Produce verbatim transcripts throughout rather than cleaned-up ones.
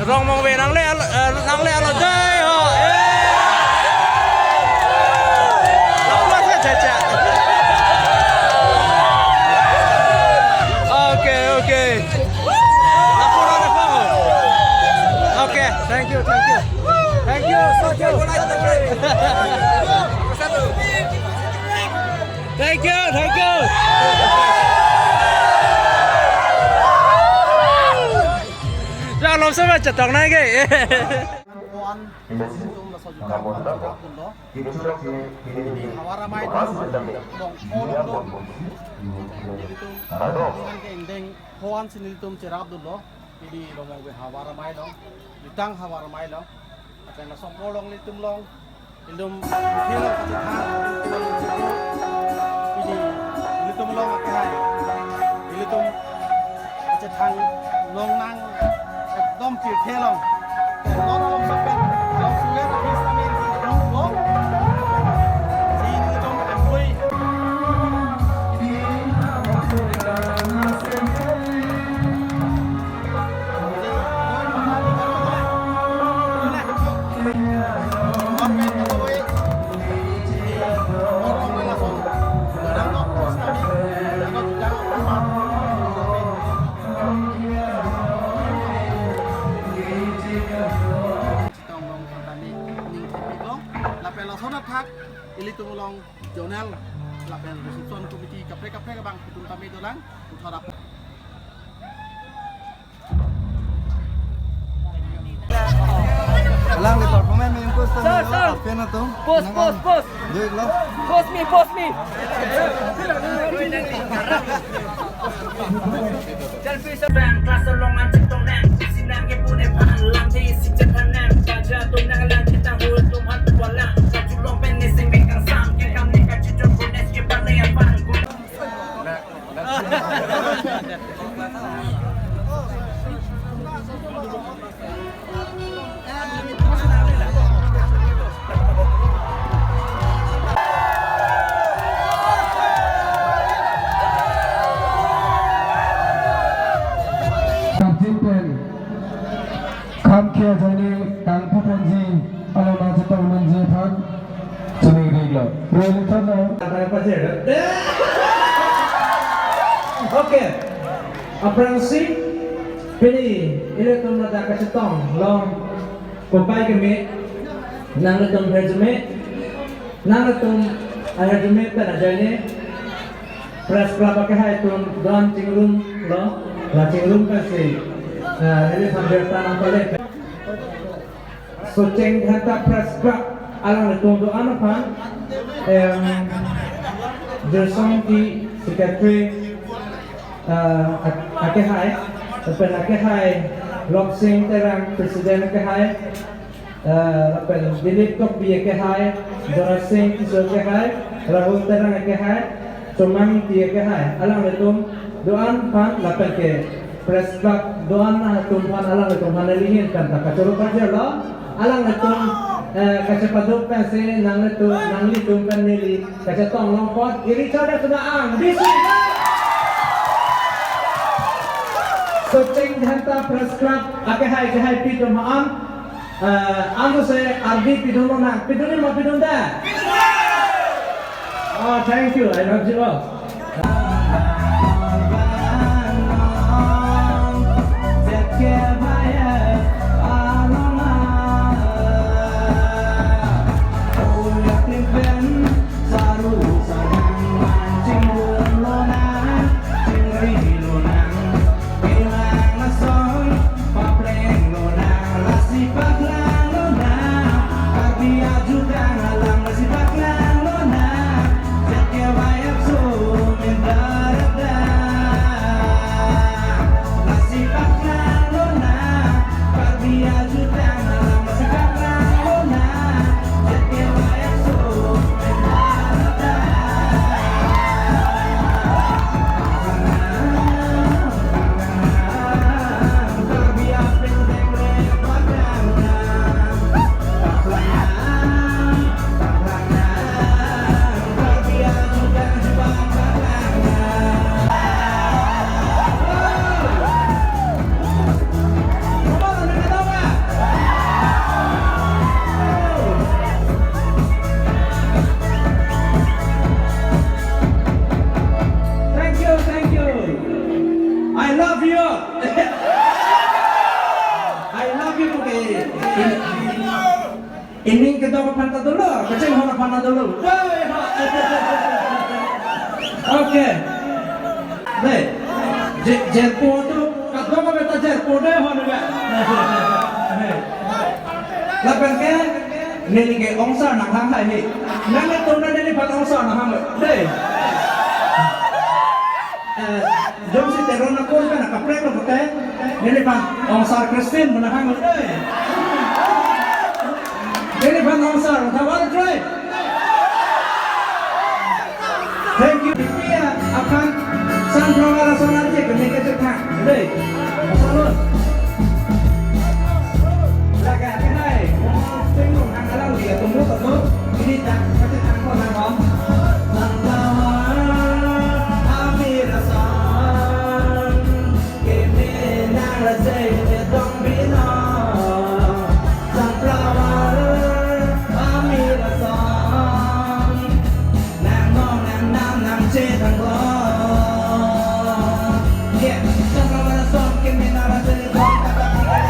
Rong Mongve nangle alo, eh, nangle alo jai ho. Eh. Lapu ase cha cha. Okay, okay. Lapu na lapu. Okay, thank you, thank you. Thank you, thank you. Thank you, thank you. Jalom sama chetong nai ke. Ho-an, ilitum laso jutang ho-an jutang atum do. Havar amei atum, long ho long do. Ilitum ke ingdeng ho-an si nelitum cherap dunlo. Ili Rong Mongve havar amei along, jutang havar amei along. Lapen laso apor along ilitum along, ilitum, ilitum kachethang, ili, ilitum along akehai, ilitum kachethang longnang ekdom pirthe along. Ilitum along sopen, along suya na bis kami, ilitum along. Ilitum employee. Chetong long tangtani ning thepik long, lapen lason athak ilitum along zonal lapen reception committee kaprek kaprek abang itum tame dolang, puthot ap. Alangli performance mingkus tame, sir, lo, sir. Apin atum. Pause, pause, pause. Duit lo. Pause me, pause me. Bang class along an chetong nang, sinang ke pune pan lang di si chethan nang, baja tum nang lang kita hul tum han tu wala, kaju long pen ne sing beng kang sam, ke kam ne kaju jong pune si pale abang. Kapjin pen khangkhe ajoine kangpu ponji along nangchetong nangji aphan choningri lo. Roi lithot lo. Okay. Aphrangsi pini ilitum ladak kachetong long kopai keme, nanglitum herjume, nanglitum aherjume pen ajoine Press Club akehai atum do-an chingrum lo, la chingrum pensi, eh, neli phan birta nangpale. Socheng Dhenta Press Club alanglitum do-an aphan, em, Jirsong Engti Secretary, eh, ak-, akehai, lapen akehai Loksing Terang President akehai, eh, lapen Dilip Tokbi akehai, Dorasing Tisso akehai, Rahul Terang akehai, Chomang Engti akehai, alanglitum do-an aphan lapen ke Press Club do-an atum aphan alanglitum aphan neli ahin pen ta kachoro pajirlo, alanglitum, eh, kachepaduk pensi nanglitum, nanglitum pen neli kachetong long apot iri chada suda ang bisi. Socheng Dhenta Press Club akehai akehai pidun ma an, eh, anose ardi pidun lonang, pidun ma pidunde? Oh, thank you. I love you all. Dolo. Hey, ha. Okay. Dei. Je-, jerpo tu, kadokave ta jerpo dei, ho, ne, ba. Hey. Lapen ke, neli ke ongsar nanghang hai he. Nangtum nangli aphan ongsar nanghang, dei. Eh, jongsi Teron akur pen nangkaprek lo pute, neliphan ongsar Christine mo nanghang, dei. Neliphan ongsar, tawar, dei. Thank you. Pia aphan sunflower ason arje keme kechethang, dei. Salut. Lake akenai, tengno hang alang dia tunggu betul. Ini tak, pati tangko nangom. Sunflower, amir ason. Keme nang rajai ne dong bino. Sunflower, amir ason. Nang nong nang nam nang che thang lo. Yeah, sunflower ason keme nang rajai ne dong bino.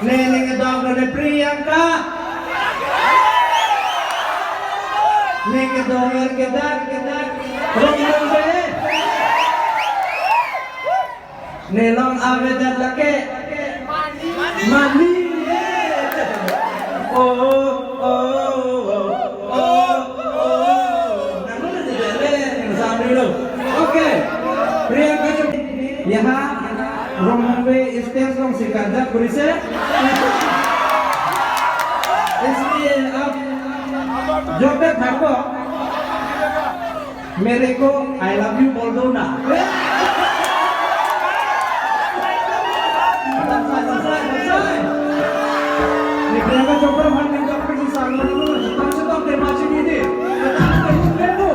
Ne, ne kedong ne Priyanka. Ne kedong ne kedak, kedak. Rong rong be. Ne long avedet lake. Mani. Oh, oh, oh, oh, oh. Nang lu di bele, nang sambil lu. Okay. Priyanka Chopra. Yaha, Rongmongve stage along si karja kuri se. Isliye ab jo bhi thakpo. Mere ko I love you bol do na. Ni Priyanka Chopra aphan ning kapri si sang lo, lo, lo, lo, lo, lo, lo, lo, lo, lo.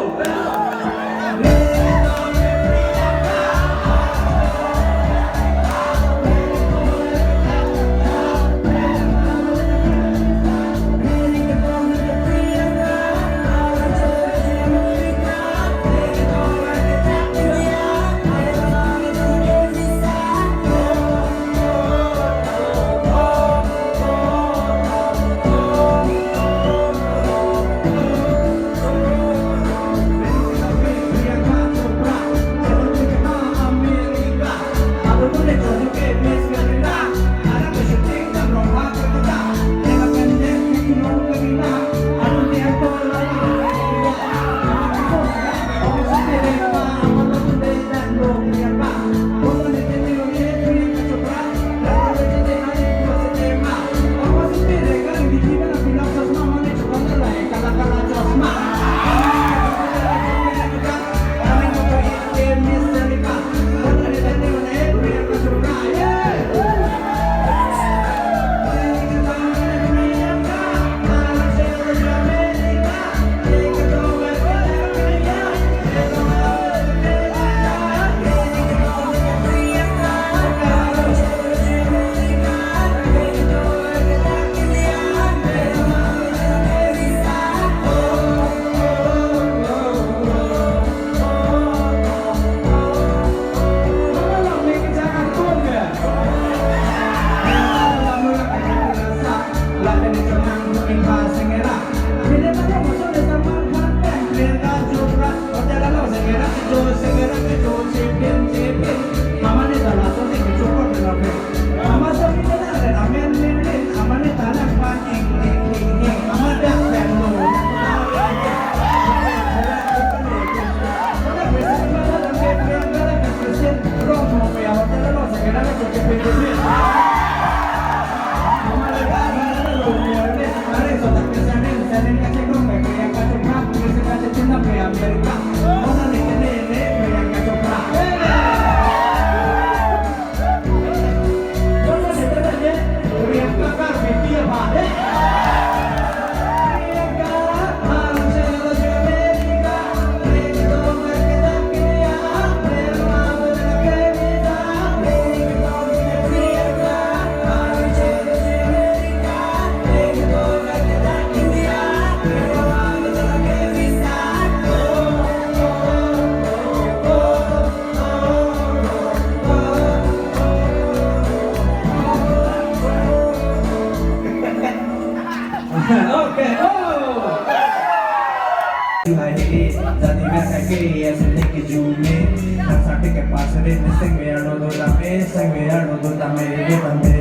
Kepasari ne sengve arlo do tame, sengve arlo do tame, do tame.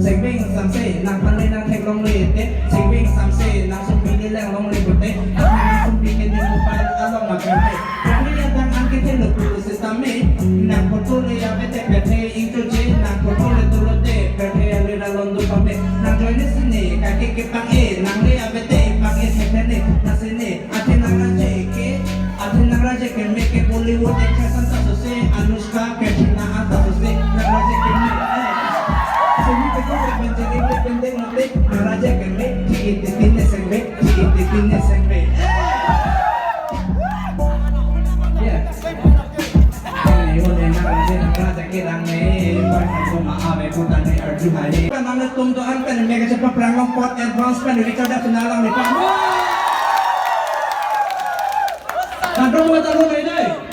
Sengve ingsamse, nangphan le nangtheklongle te, sengve ingsamse, nangsumpile langlongle pute, nangsumpike ne mobile along ma pute. Pirthe adang an kethelo pulo sitame, nang photo le ave te pirthe ingchoche, nang photo le tulote, pirthe alir along do pame, nang joine sine, kake kepang-e, nang le ave te pang-e thekthe ne, na sine, athe nang raje ke, athe nang raje keme ke Bollywood actress anta sose, Anushka, Katrina anta sose, nang raje keme, eh. Sini teko ke benjeri ke pendek nanti, nang raje keme, thik titi ne sengve, thik titi ne sengve, eh. Yeah. Ini udah nang raje, nang raje ke dang ne, buat aku ma ave kutan ne arju hai. Kan nang tum do an kan mega cepat perang long pot advance kan Richard dah kenal lang ni, Pak. Kan dong mata lu ini.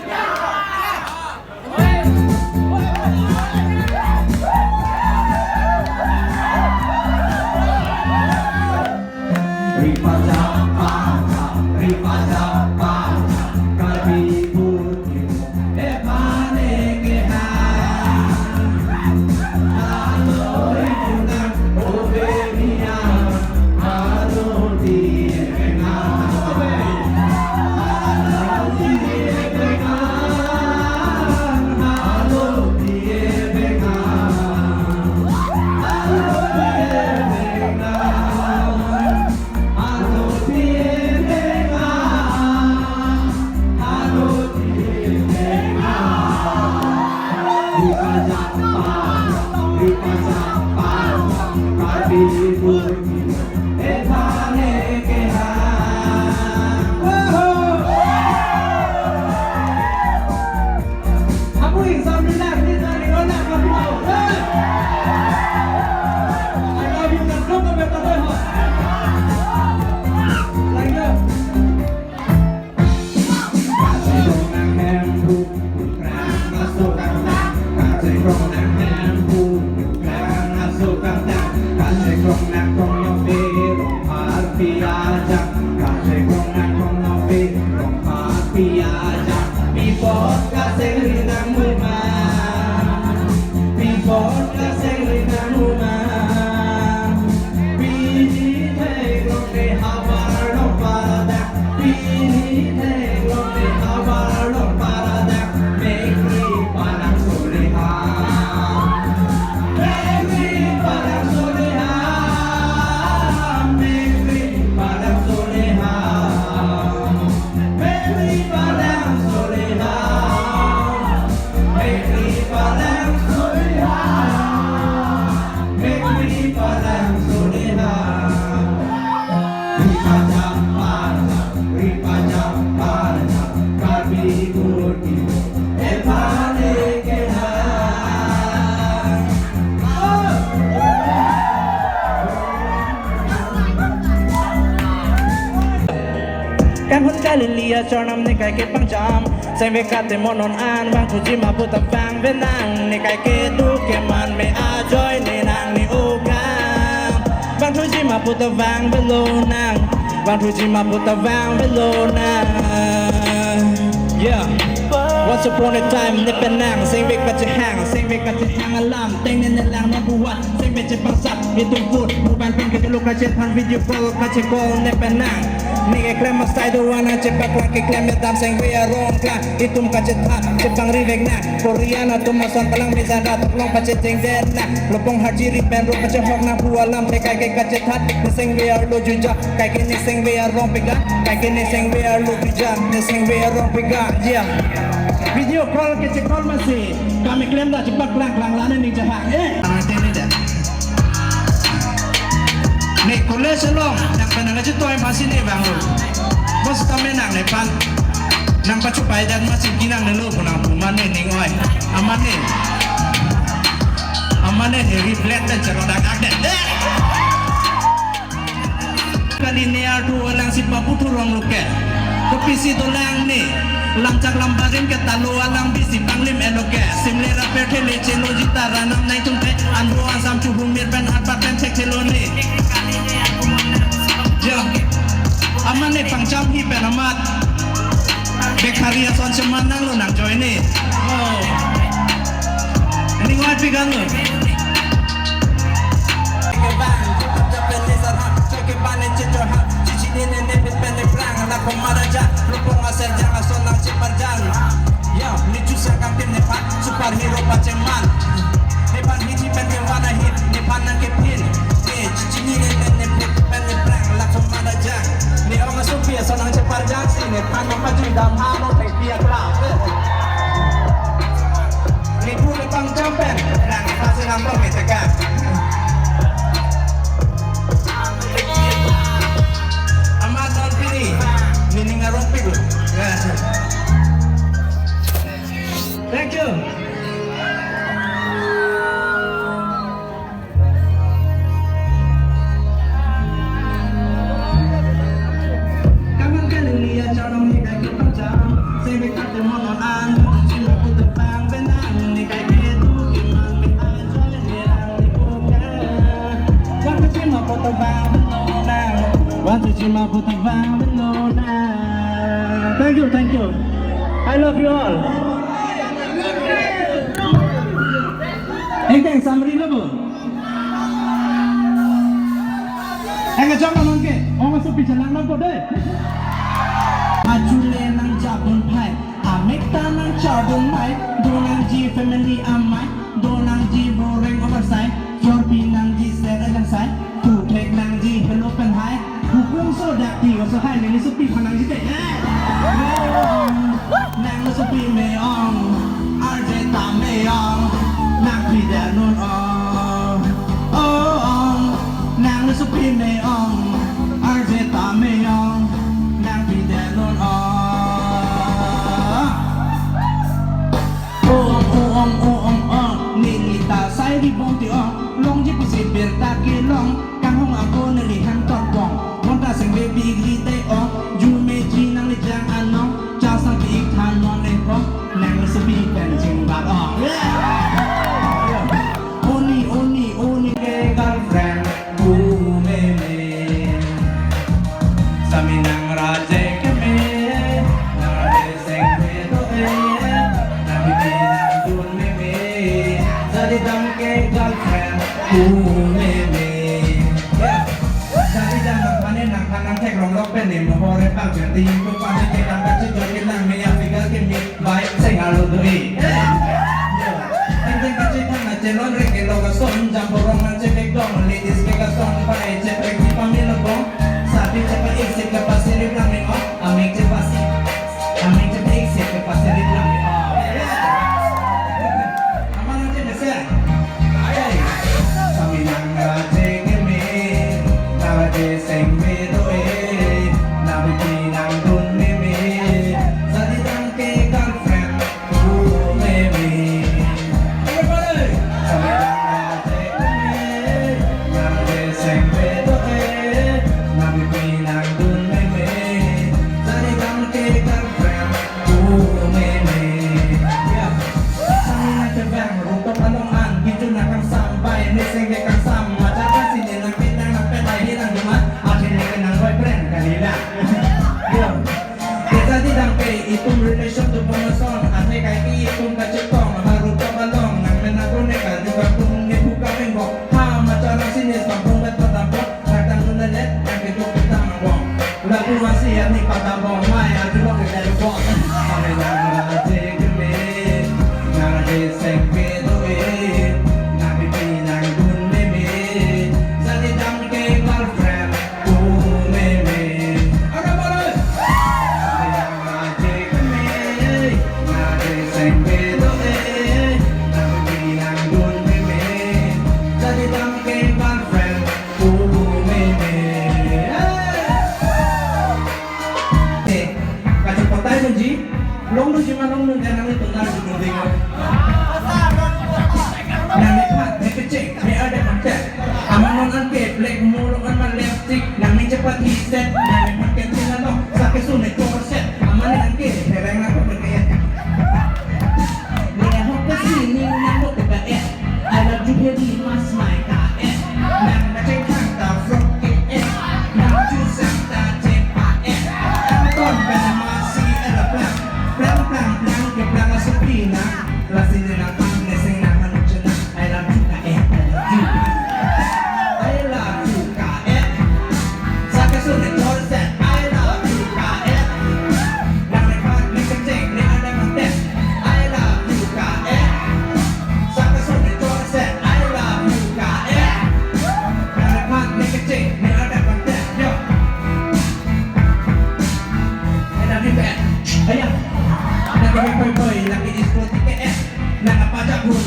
Kanghon kalili achornam ne kaike pangjam. Sengve kate monon an, bang thuji ma puta vangve nang, ne kaike duk keman me ajoine nang ne ogang. Bang thuji ma puta vangvelo nang, bang thuji ma puta vangvelo nang. Yeah. Once upon a time, ne pen nang, sengve kachehang, sengve kachehang alam, tengne ne lang non buat, sengve chepangsat, itum put, mobile pen kachelo kachethan, video call, kachecall, ne pen nang. Ne keklem asai do-an nang chepaklang, keklem medam sengve arong klang, itum kachethan, chepangri vek nang. Korean atum ason palang mezan rat toklong pachecheng den nang. Lopong harjiri pen ro kachehok nang pu alam te kaike kachethan. Ne sengve arlo juja, kaike ne sengve arong pega, kaike ne sengve arlo juja, ne sengve arong pega. Yeah. Video call kachecall masi. Kami klem da chepaklangklang la ne ning chehak. Eh, ah, te ne da. Ne college along, nang pen nang kachetoi masi ne vanglo. Bos tame nang nephan. Nang pachupai dan masi kinang ne lo pu nang pu mane ning oi. Amane. Amane ne reflect dan cherodak ak det. Eh! Kali ne artu alang si papu thurong loke. Kopisi dolang ne. Lamchak lambarim ke talo alang bisi panglim enoke. Simle raper thele chelo jita ranam nai tum te. Anbo ansam chuhu mir pen arpat pen thek thelo ne. Ya. Amane pangcham hi pen amat. Bekhari ason cheman nang lo nang join ne. Oh. Ganun. Superhero pacheman. Nephan hiji pen kevan ahit, nephan nangkephin. Ne chini ne ne ne pen ne prang laso mana jang. Ne ong asopi ason nangcheparjangsi nephan nangpajui dam ha mo thengpi akla. Ne pu ne pangcham pen, nang pasi number me teka. Amat non pini, nining arong pigu. Thank you. Thank you, thank you. I love you all. Thank you, Samri Lobo. Eng ajok nang ke, ong asopi jalang nang ko dei. Achule nangchapdun phai, amek ta nangchapdun mai, do nangji family amei, do nangji boreng oversize, chorpi nangji ser ajangsai, puthek nangji hello pen hai, hukum so dakti oso hai neli sopi phan nangji te. Eh. Nang sopi me ong, R J ta me ong, nang pida nun ong. Oh, ong, nang sopi me ong, R J ta me ong, nang pida nun ong. Oh, ong, oh, ong, oh, ong, ong, nini ta sai di bong ti ong, longji pusi birta kelong. Kanghong ako neli hang totbong. Bonta seng baby gri te ong. Jumeji nangli jang anong. Chasang ki ik than non le ho. Nang sopi pen jing bat ong. Oni, oni, oni ke girlfriend. Ku me me. Sami nang raje ke me. Nang raje seng me do e. Nang bibi nang dun me me. Jadi dam ke girlfriend. Ku me me. Ya. Jadi dam nang panen nang panang thek rong lok pen ne mohor e pang pen ti yin ko panen ke nang kachijor ke nang me ya figure ke me bai seng arlo do e. Teng teng kachethang na chelon reng ke lo kason jam borong nang chebek dong ladies ke kason bai cheprek di pami lo bong. Sabi chepa ik sik ke pasirip nang me o, amik chepa sik. Amik chepa ik sik ke pasirip nang me o. Aman aja mesen. Ai, ai. Sami nang raje ke me, nang raje seng me do e, nang bibi nang dun me me, jadi dam ke girlfriend, ku me me. Everybody. Sami nang raje ke me, nang raje seng me do e, nang bibi nang dun me me, jadi dam ke girlfriend. Ku me me. Ya. Sami nang chevang rooftop along an, kejun nang kangsam bai, ne seng ke kangsam, macha ba si ne nang pet nang nang pet bai hi nang duman, athe ne ke nang boyfriend kalila. Yo. Ke jadi dam ke itum relation tu pon ason, athe kai ke itum kachetong, ha rooftop along, nang men nang ko ne ka juga tum ne buka mengbok, ha macha ba si ne sampung bet patapot, Kadang nuna let, yang ketuk kita mabong. Lagu masih ya ni pada bong, mai adu lo kita bong. Kami nang raje keme, nang raje seng pe do e, nang bibi nang dun meme, jadi dam ke girlfriend, ku meme. Ada mana? Kami nang raje keme, nang raje seng pe do e, nang bibi nang dun meme, jadi dam ke girlfriend. Kacang patai nungji, long nungji ma long nung jangan itu nang nungji. Nang ni phat, ni kecek, ni ada macet. Aman non anke, black mo long an ma lipstick, nang ni cepat hiset, nang ni phat kentin along, sake sune korset, aman ni anke, hereng nang ko berkaya. Ni ahok ke sini, nang ko berkaya. I love you very much, my car, eh. Nang kachethang ta frock ke, eh. Nang chusang ta chepa, eh. Nang ton pen masi era plang. Plang, plang, plang, ke plang asopi nang. Lasi ne nang pang ne sing nang hanuk chenang. I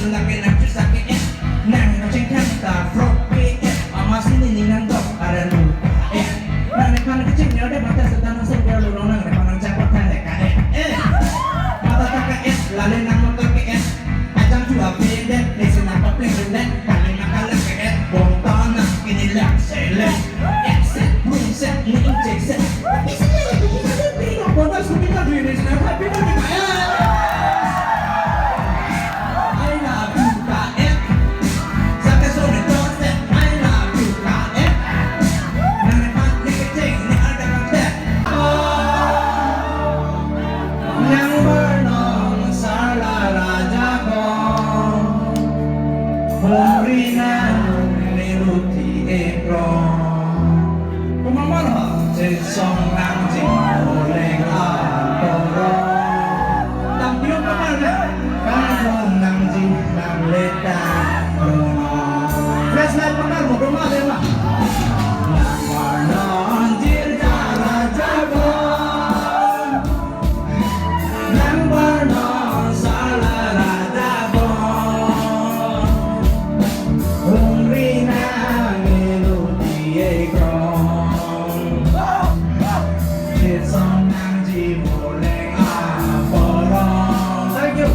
Lake nang chusak ke et, nang kachingthang ta frog ke et, amatsi nening nangdok aran lu et. Nangnephan kachingthang de mata setan nang sengkor lu nang nangnephan nang chakot than le ka et. Eh, mata ta ka et, lale nang motor ke et. Ajang chu ape det, nesi nang papleng det, kali nang kalak ke et, bom ta nang kini lak sele. Exit, room set, ni inject set. Isi ya, isi ya, isi ya, bonus, kita duit ni, happy birthday, Pak. I love you, Pak. Saka sone doorstep, I love you, Pak. Nang ni pat ni kecheng, ni ada kante. Nang barnong sala raja ko. Hungri nang ni luti ekro. Komat ma lo? Chesong nangji oleng aporo. Tam piu komat na? Kangkong nangji nangleta rono. Flashlight komat mo komat de ma? Nang barnong jirja raja ko. Nang barnong sala raja ko. Hungri nang ni luti ekrong. Chesong nangji oleng aporo. Thank you.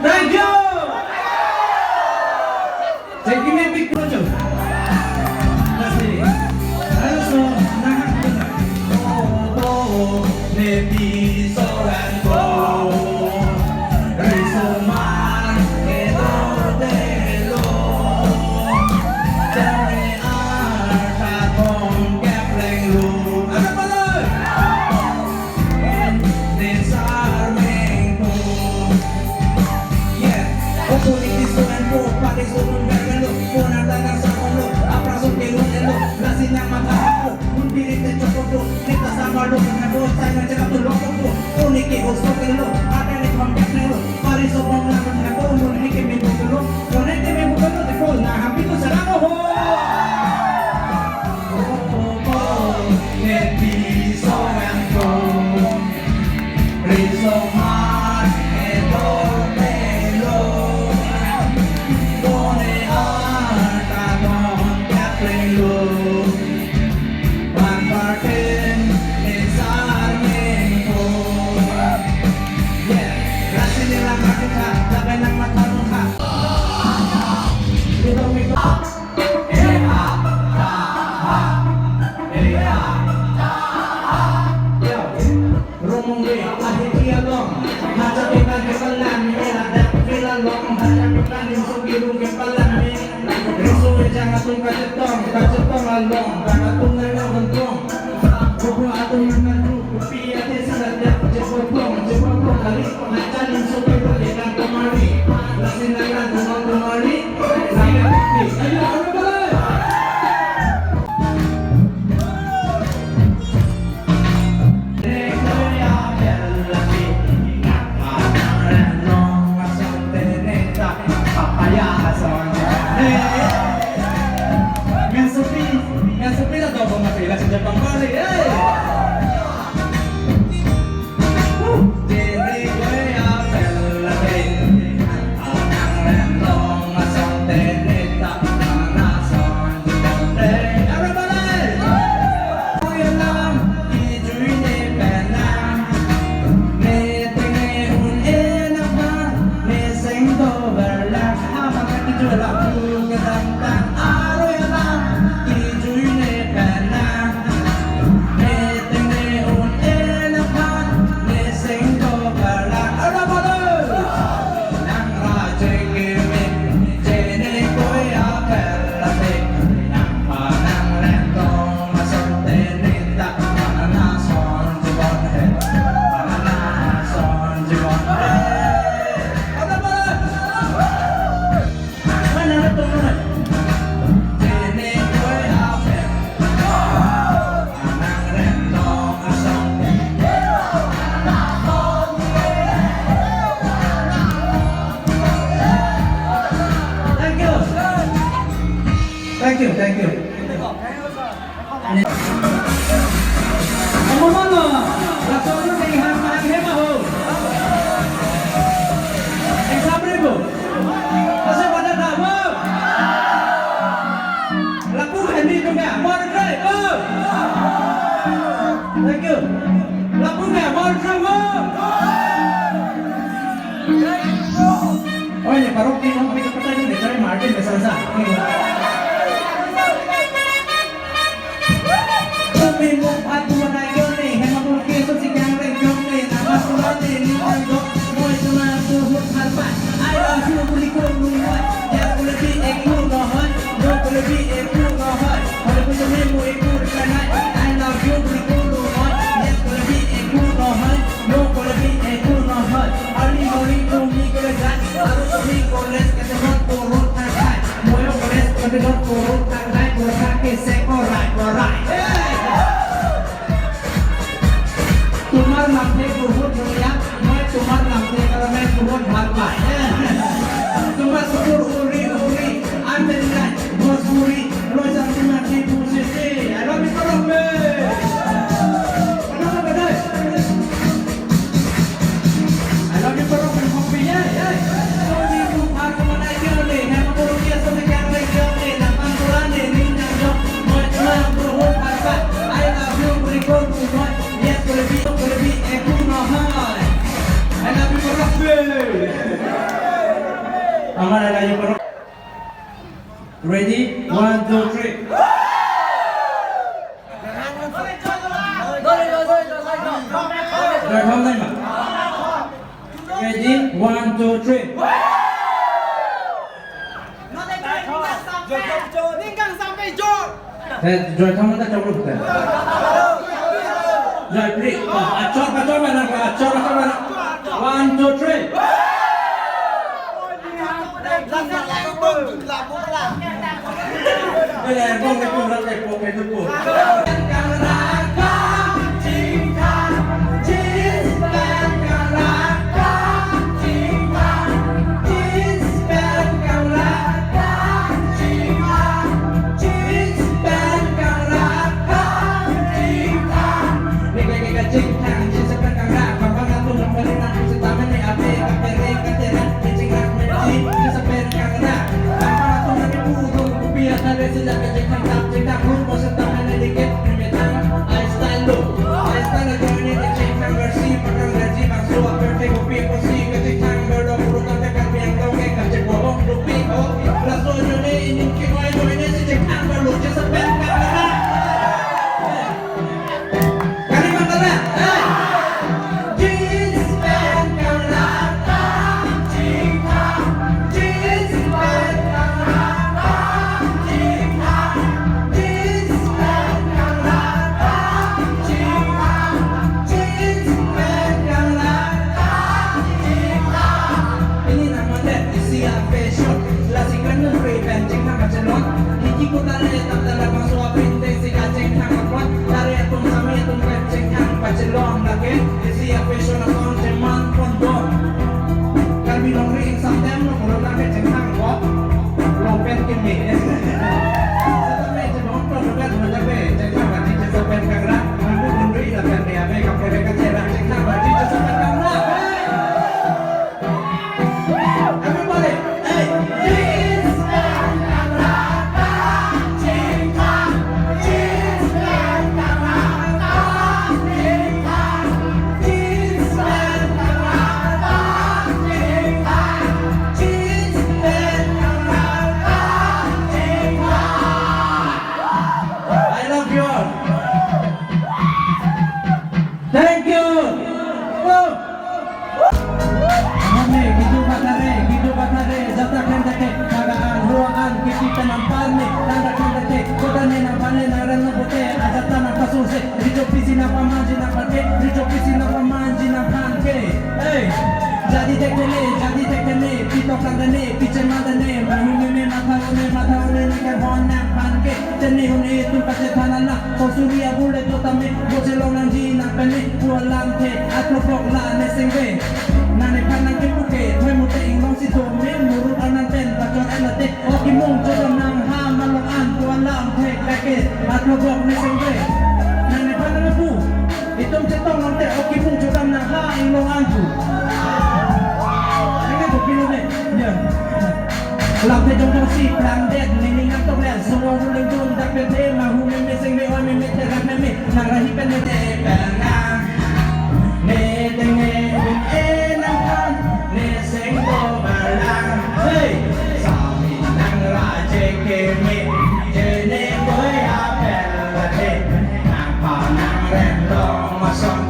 Thank you. Thank you, big project. Lasi, halaso nahak kita. Oh, oh, oh, nepi soran ko. Riso man kedo delo. Jare arta kong kepleng lu. Ada apa lu? Desar mengko. Yeah. Opo ni disonan po, padi sonan bermelo, po nang dagang sakono, apra so kelo nelo, lasi nang mata ako, mun piring te chokoko, neta samar lo, nang bo sai nang cakap tu lokoko, po ni ke oso kelo, ada ni pangkat nelo, pari so pong lang nang ko, mun ni ke me bukelo, mun ni ke me bukelo, te ko, nang hampir tu sarang ho. Romong de, ahiti along, hacha tutan kepalang, mela dak pila long, hacha tutan lim sugi rung kepalang, riso ejang atum kachetong, kachetong along, kachetong along kentong, bubu atum nang nang, pi ate sila dak, cepopong, cepopong kali, hacha lim sugi rung kepalang kemari, lasi nang nang tumang kemari, nang nang, ayo, ayo, ayo. Thank you, thank you. Kamu mana? Langsung dulu dari Hang Hang Hema ho. Exam ribu. Masa pada tak mau? Lapu kami juga. Mau try, oh. Thank you. Lapu nggak? Mau try, oh. Oh, ini parok di, mau kita kata ini, cari Martin, biasa-biasa. Tomar lamthe kurhut nungya, moi tomar lamthe karame kurhut bhal pai. Tomar sukur uri uri, antenna, Bhojpuri, Loisang Timati, Bhusisi. I love you, Parokpe. Parokpe, Parokpe. I love you, Parokpe, Parokpe, yeah, yeah. Amar I love you, Parokpe. Ready? One, two, three. Joy thom nai ma? Ready? One, two, three. Ningkang sampai jor. Eh, joy thom na chok luk te. Joy pri. Achor, achor mana? Achor, achor mana? One, two, three. I love you all. Thank you. Oh. Mane, Gidu Bathare, Gidu Bathare, jata khen take, kaga an, hua an, kiti teman pan ni, tanda khen take, kota ni nang pan ni, nang ran nang bote, ajata nang pasung se, rijo pisi nang pamanji nang pan ke, rijo pisi nang pamanji nang pan ke. Hey, jadi tek tene, jadi tek tene, pitok tanda ne, piche manda ne, mahune me, matha une, matha une, ne kan hon nang pan ke, tene une, tu pache thana na, Kosuri abule to tame, boche long nangji nang pen ni, pu alam the, atlo bok la ne sengve. Nang nephan nang kepuke, thoi mute inglong si to me, murut anan pen, pachor anan te, o kimung chodam nang ha, malok an, pu Lo jok ne sengre. Nang nephan nang pu. Itum chetong nangte oki pung chodam nang ha inglong anju. Nang ke bukino ne. Ya. Lam the jong jong si plang det, ne ning nang tong le, solo ruling jong dak pe the, ma hu me me sengre, oi me me the rak me me, nang rahi pen me the pen nang. Ne teng ne me e nang phan, ne seng ko balang. Hey, sami nang raje ke me, je ne koi apel la the, nang pa nang ren long masong.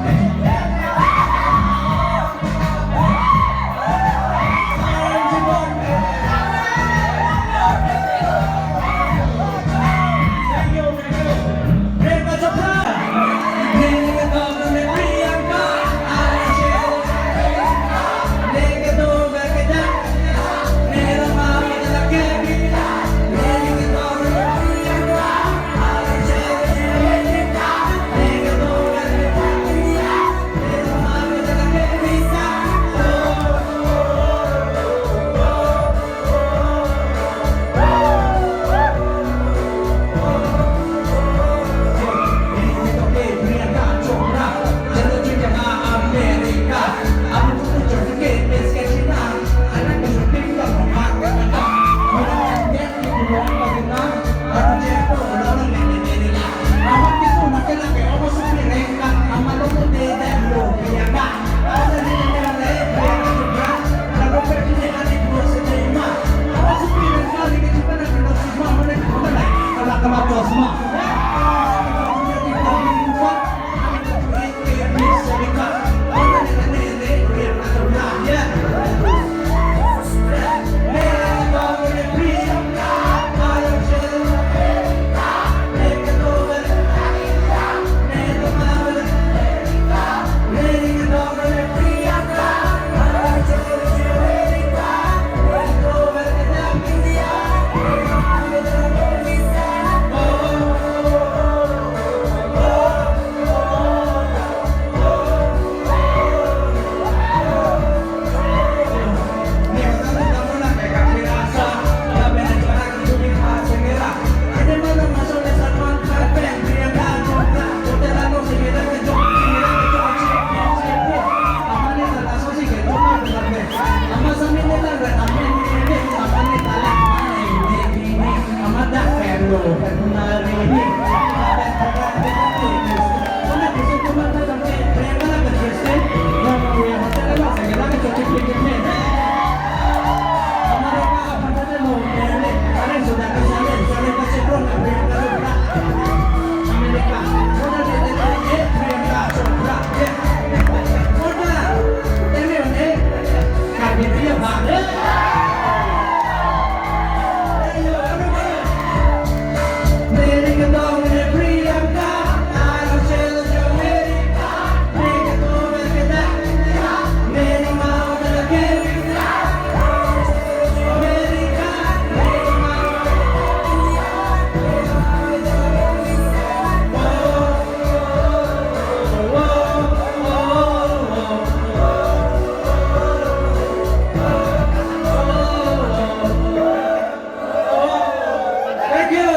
Thank you.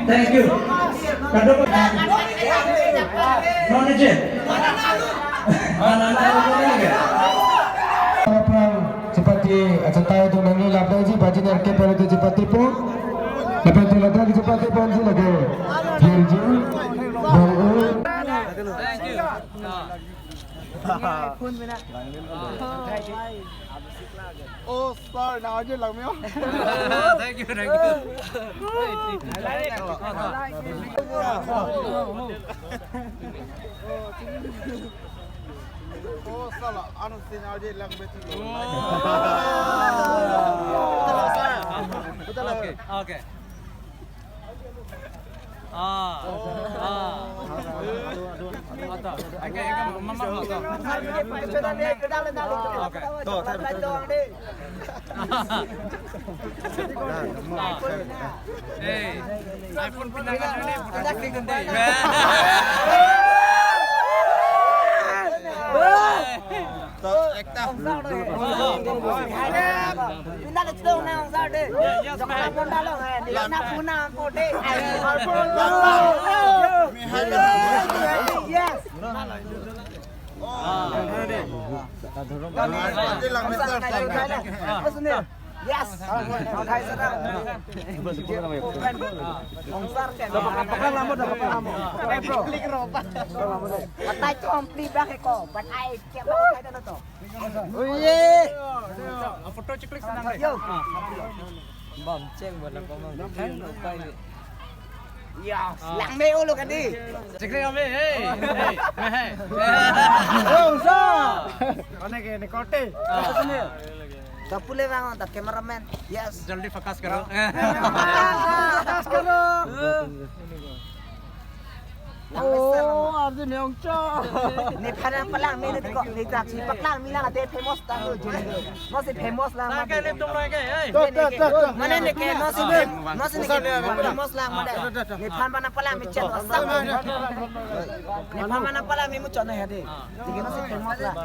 Thank you. Kadokave. Non je. Anan anan anan. Chepate achatai atum nangli lapen si baji nerke paro ke chepate po. Lapen si ladak chepate pon si lake. Virgin. Bang U. Thank you. Oh, sorry, now I just lang mo. Thank you, thank you. Oh, sala, ano si now I just lang betul. Oh. Okay, okay. Ah. Ah. Ata. Ake, ake, mama, mama, ata. Okay. Ah. Eh, iPhone pinangan dulu nih, bukan pinangan deh. Ekta. Pindah le tu na ong sa de. Jok na pon da lo hai. Dia na pun na pon de. Ai, ai, pon. Yes. Ante lang ni sir, sir. Yes. Uthai sir. Ong sir ke. Paklang lamo, paklang lamo. Batai chom pli bak ko. Batai ke batai na to. Oye. Photo chiklik sana. Yo. Bam cheng bana komang. Kan upai. Ya, lang me ulo kadi. Chiklik kami. Hey. Hey. Hey. Yo, sa. Kone ke ni korte. Kapule bang ta cameraman. Yes. जल्दी फोकस करो। Focus karo. Oh, ardi meong cha. Nephan nangpalang me ne ko, ne ta si paklang me lang ate famous ta lo jin. Mo si famous lang ma. Ke le tum lo ke, eh. Tok, tok, tok, tok. Mane ne ke mo si fam-, mo si ne ke famous lang ma de. Nephan nangpalang me chat asap. Nephan nangpalang me muchot na ya de. Ti ke mo si famous lang.